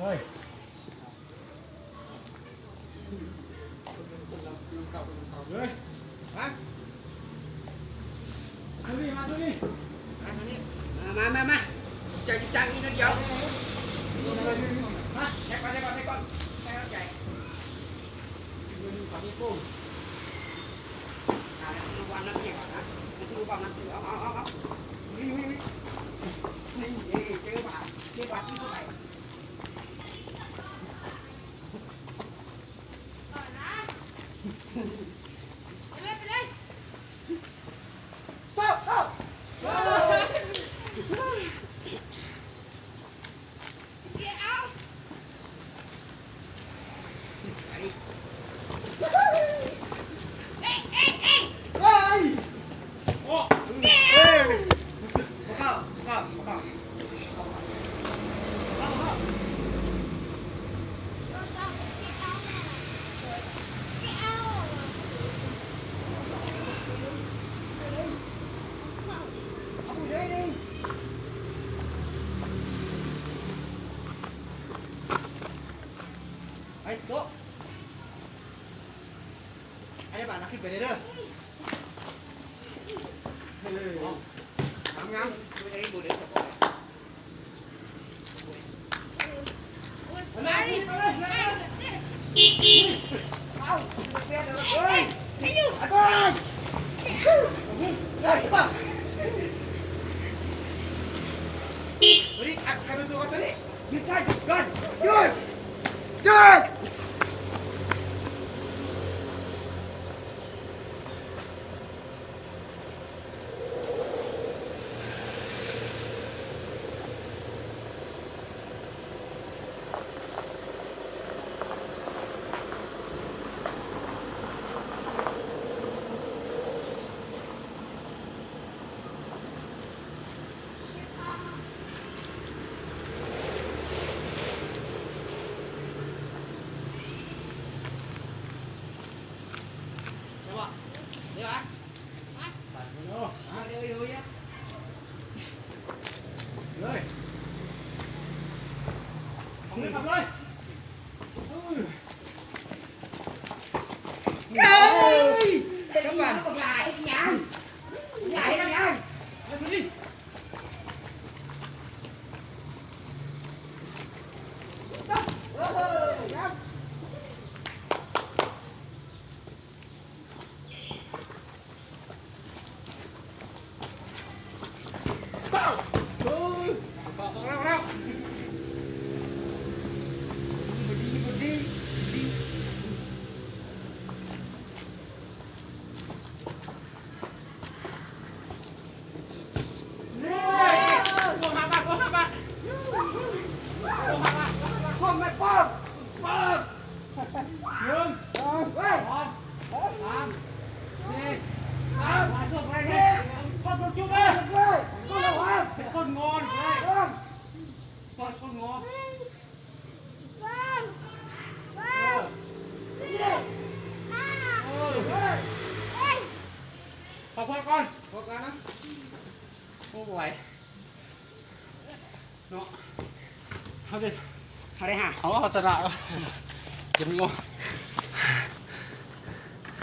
ເຮີ້ຍ ເຮີ້ຍ ມາໂຕນີ້ ມາໂຕນີ້ ມາໂຕນີ້ ມາ ມາ ມາ ມາ ຈັກ ຈັກ ອີກໜ້ອຍດຽວ ມາ ແທກກ່ອນ ແທກກ່ອນ ແທກກ່ອນ ແທກກ່ອນ ໃຈ ອ່າ ລະວັງນຳເອງກ່ອນນະ ລະວັງນຳເອງ ເອົາ ເອົາ ເອົາ ເອົາ ນີ້ ນີ້ ນີ້ ນີ້ ເຈີບາດ ເຈີບາດທີ່ເທົ່າໃດ ໄປເລີຍ ໄປເລີຍ ເຂົ້າ ເຂົ້າ ເອົາ ໄປ ເອີຍ ເອີຍ ເອີຍ ໂອ້ ເອີຍ ບໍ່ເຂົ້າ ບໍ່ເຂົ້າ ບໍ່ເຂົ້າ. ໄປໂຕະ ໄອ້ບາດນະ ຂຶ້ນໄປເດີ ເອີ ງາມໆ ເຂົ້າຄົວກ່ອນ ເຂົ້າຄົວກ່ອນນະ ໂອ້ ບໍ່ໄຫວເນາະ ເຮົາໄດ້ ເຮົາໄດ້ຫາ ເຮົາ ເຮົາຊະນະ ເກັບງົວ.